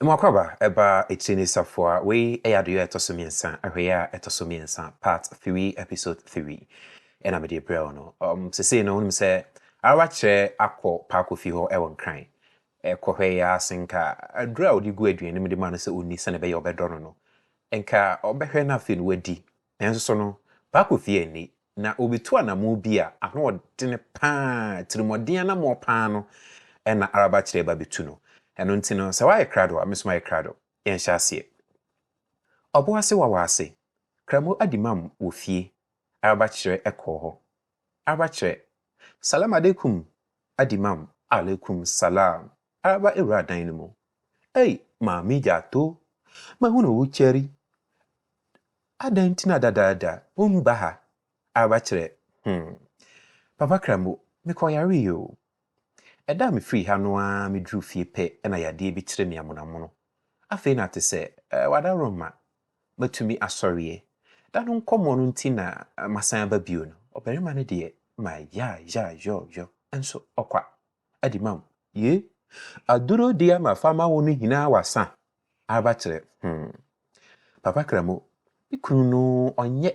Mwakwaba ɛba Etire ne Safoa. Wei ɛyɛ adeɛ a ɛtɔ so mmiɛnsa, ahwɛeɛ a ɛtɔ so mmiɛnsa, part 3, episode 3 ɛna mede brɛ wo no. Sesei no, wonim sɛ Arabakyerɛ akɔ Paako fie hɔ ɛwɔ Nkran. Ɛkɔhwɛ yɛ ase nka aduru a wɔde gu aduane mu de ma no sɛ ɔnni sɛne ɛbɛyɛ ɔbɛdɔ no, nka ɔbɛhwɛ no afei no wadi. Nanso so no, Paako fie ani na obitu anamo bi a ano ɔdene paa, tirimɔden anammɔ paa no ɛna Arabakyerɛ ba bɛtu no. Ɛno nti no, sɛ woayɛ krado a, me nso mayɛ krado. Yɛnhyɛ aseɛ. Ɔboase wɔ ase. Kramo adi mam wɔ fie. Arabakyerɛ ɛkɔɔ hɔ. Arabakyerɛ. Salam alaikum. Adi mam. Alaikum salam. Araba ewura dan no mu. Ei, Maame Gyato. Mahunu wo kyɛri. Adan nti na dadaada womba ha? Arabakyerɛ. Papa Kramo, mekɔ yare o. Ɛda a mefiri ha no ara meduru fie pɛ ɛna yadeɛ bi kyerɛ me amonamono. Afei na ate sɛ wadaworo ma matumi asɔreɛ. Da no nkɔmmɔ no nti na masan aba bio no. Ɔbarima no deɛ ma ya ya yɔ yɔ nso ɔkwa. Adi mam. Ye, aduro deɛ ama fama wo no nyinaa wasa. Arabakyerɛ. Papa Kramo, me kunu no ɔnyɛ.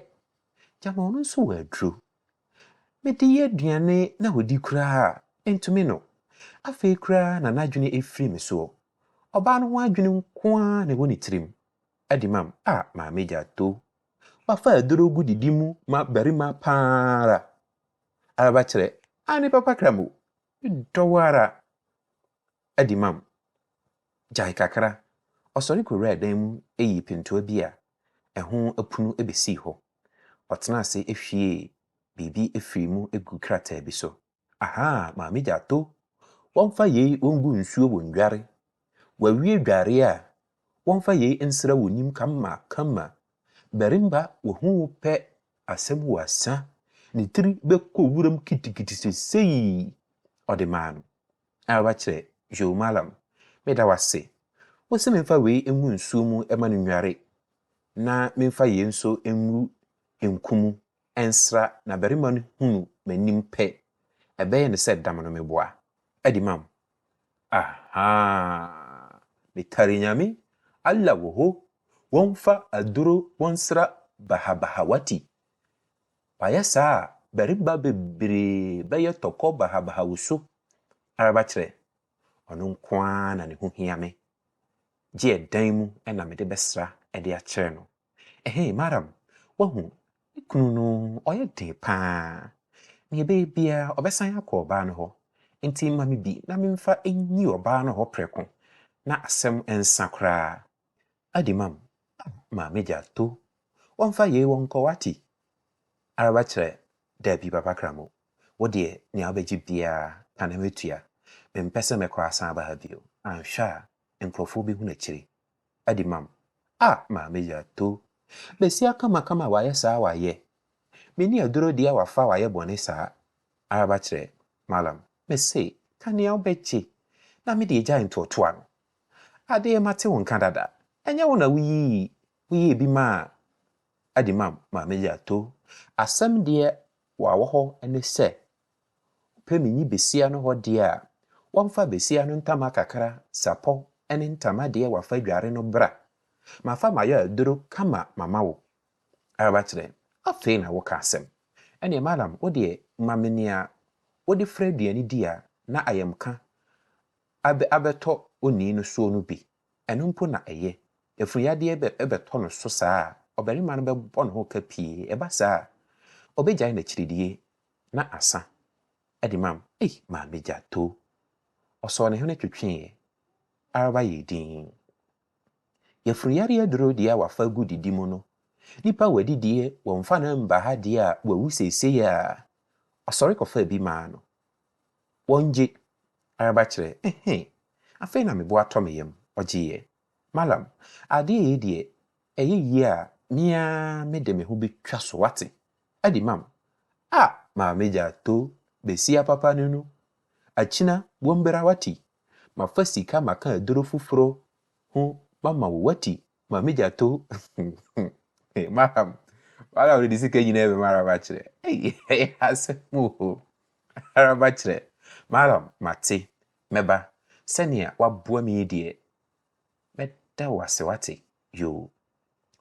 Gyama ɔno nso wɔ aduro. Mede yɛ aduane na ɔdi koraa a, ntumi no. Afei koraa na n'adwene efiri me soɔ. Ɔbaa no ho adwene nko ara na ɛwɔ ne tirim. Adi mam, a Maame Gyato. Wafa aduro gu didi mu ma barima paa ara. Arabakyerɛ, ane Papa Kramo, dɔ wo ara. Adi mam, gyae kakra. Ɔsɔre kɔwuraa dan mu eyi pentoa bi a ɛho apunu ebesii hɔ. Ɔtena ase ehwie biribi efiri mu egu krataa bi so. Aha, Maame Gyato, wɔmfa yei wɔngu nsuo wɔ ndware. Wawie dware a, wɔmfa yei nsra wɔ nim kama kama. Barima wɔhu wo pɛ asɛm wɔ asa. Ne tiri bɛkɔ wuram kitikiti sesei. Ɔde maa no. Arabakyerɛ, yo malam, meda wo ase. Wo sɛ memfa wei ngu nsuo mu ma no nware na memfa yei nso ngu nku mu nsra na barima no hunu m'anim pɛ. Ɛbɛyɛ no sɛ dam no meboa. Adi mam. Aha! Metare Nyame, Allah wɔ hɔ. Wɔmfa aduro wɔnsra bahabahawati. Wayɛ saa a, barima bebree bɛyɛ tɔkɔ bahabaha wo so. Arabakyerɛ, ɔno nko ara na ne ho hia me. Gye ɛdan mu ɛna mede bɛsra ɛde akyerɛ no. Ɛhɛn, madam, wahu, me kunu no ɔyɛ den paa. Nea ɛbɛyɛ biara ɔbɛsan akɔ ɔbaa no hɔ. Nti ma me bi na memfa nyi ɔbaa no hɔ prɛko na asɛm nsa koraa. Adi mam, Maame Gyato, wɔmfa yei wɔnkɔ wate. Arabakyerɛ, daabi Papa Kramo, wo deɛ nea wobɛgye biara ka na mɛtua. Mempɛ sɛ mɛkɔ asan aba ha bio. Anhwɛ a, nkurɔfoɔ bɛhu n'akyiri. Adi mam, a Maame Gyato, besia kamakama wayɛ saa wayɛ. Menni aduro deɛ wafa wayɛ bɔne saa. Arabakyerɛ, malam, mese ka nea wobɛgye na mede agyae ntoɔtoa no. Adeɛ mate wo nka dada. Ɛnyɛ wo na woyii woyii bi maa Adi mam, Maame Gyato. Asɛm deɛ wawɔ hɔ ne sɛ, wopɛ menyi besia no hɔ deɛ a, wɔmfa besia no ntama kakra, sapɔ ne ntama deɛ wafa dware no bra. Mafa mayɛ aduro kama mama wo. Arabakyerɛ, afei na woka asɛm. Ɛneɛ madam, wo deɛ ma me nea wode frɛ aduane di a na ayamka abɛtɔ onii no soɔ no bi. Ɛno mpo na ɛyɛ. Afunuyadeɛ ɛbɛtɔ no so saa a, ɔbarima no bɛbɔ ne ho ka pii. Ɛba saa a, ɔbɛgyae n'akyiridie na asa. Adi mam, ei, Maame Gyato. Ɔsɔɔ ne hwene twetweeɛ. Araba yɛ din. Yafunu aduro deɛ a wafa gu didi mu no, nipa wadidie wɔmfa no mba ha deɛ a wawu seesei a, ɔsɔre kɔfaa bi maa no. Wɔngye. Araba kyerɛ, ɛhɛn, afei na me bo atɔ me yam. Ɔgyeeɛ. Malam, adeɛ yei deɛ, ɛyɛ yie a, me ara mede me ho bɛtwa so wate. Adi mam, a Maame Gyato, besia papa no no. Akyina wɔmbra wate. Mafa sika maka aduro foforɔ ho mama wo wate. Maame Gyato. Malam, malam de sika nyinaa bɛma Araba kyerɛ. Ei, ɛyɛ asɛm o. Araba kyerɛ. Malam, mate. Mɛba. Sɛnea waboa me yi deɛ, Meda wo ase wate. Yoo.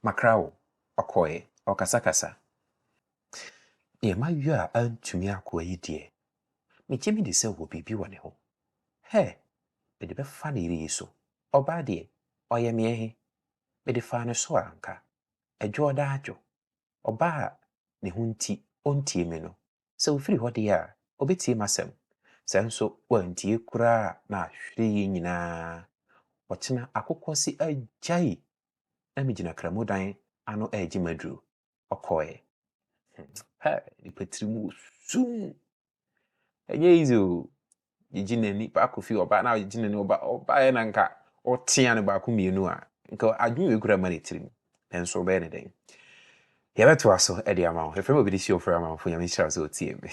Makra wo. Ɔkɔeɛ. Ɔkasakasa. Deɛ mayɔ a antumi akoa yi deɛ, megye medi sɛ ɔwɔ biribi wɔ ne ho. Hɛ! Mede bɛfa ne yere yi so. Ɔbaa deɛ, ɔyɛ me ɛhe? Mede faa ne so a anka ɛdwo ɔda adwo. Ɔbaa a ne ho nti ɔntie me no, sɛ ɔfiri hɔ deɛ a, ɔbɛtie m'asɛm. Sɛ nso wantie koraa a, na ahwere yɛn nyinaa. Ɔkyena akokɔ se agyae na megyina Kramodan ano regye m'aduro. Ɔkɔeɛ. Hɛ, nipa tiri mu wɔ sum. Ɛnyɛ easy o. Gyegye n'ani baako fi ɔbaa na gyegye n'ani ɔba ɔbaeɛ na nka ɔtea no baako mmienu a nka adwene wei kura ma ne tirim. Nanso ɔbɛyɛ ne dɛn? Yɛbɛtoa so de ama wo. Yɛfrɛ me obi de hyia ofrɛ amanfo. Nyame nhyira wo sɛ otie me.